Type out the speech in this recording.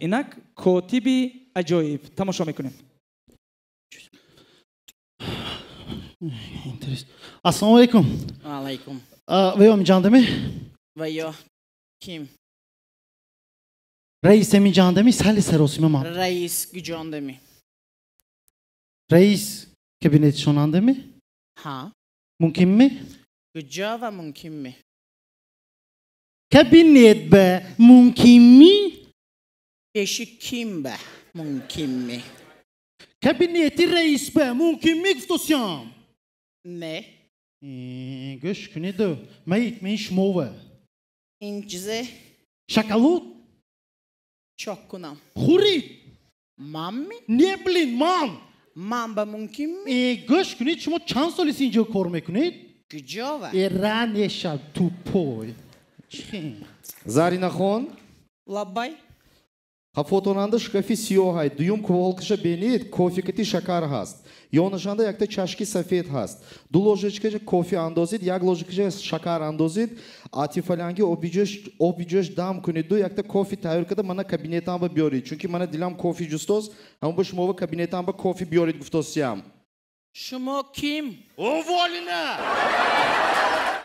Инак котиби аҷоиб тамошо мекунем. Ассалому алайкум. Алайкум. Ва ё миҷандами? Ва ё ким? Раис миҷандами, сали саросима ман. Раис гиҷондами. Раис кабинетшонандами? Ҳа. Мумкинми? Гиҷо ва мумкинми? Кабинет ба мумкинми? Пеши ким ба мумкинми? Кабинети раис ба мумкинми гуфтосиям? Не. Гӯш кунеду, маит мен шумова. Ин чизе? Шоколад? Чок кунам. Хӯрид? Манми? Не, блин, ман. Ман ба мумкинми? Гӯш кунед, шумо чанд солест инҷо кор мекунед? Куҷова? Ранеша тупой. Заринахон? Лаббай. Хафотонанда шкафи сиёҳай, дуюм полкаша бенед, кофе кати шакар ҳаст. Ёнашанда якта чашки сафед ҳаст. Ду ложечка кофе андозид, як ложечка шакар андозид, атифалянги оби ҷӯш дам кунед, ду якта кофе тайёр карда мана кабинетам ба биёред. Чунки мана дилам кофе ҷустоз, ҳамон ба шумо ба кабинетам ба кофе биёред гуфтосиям. Шумо ким? Уволена!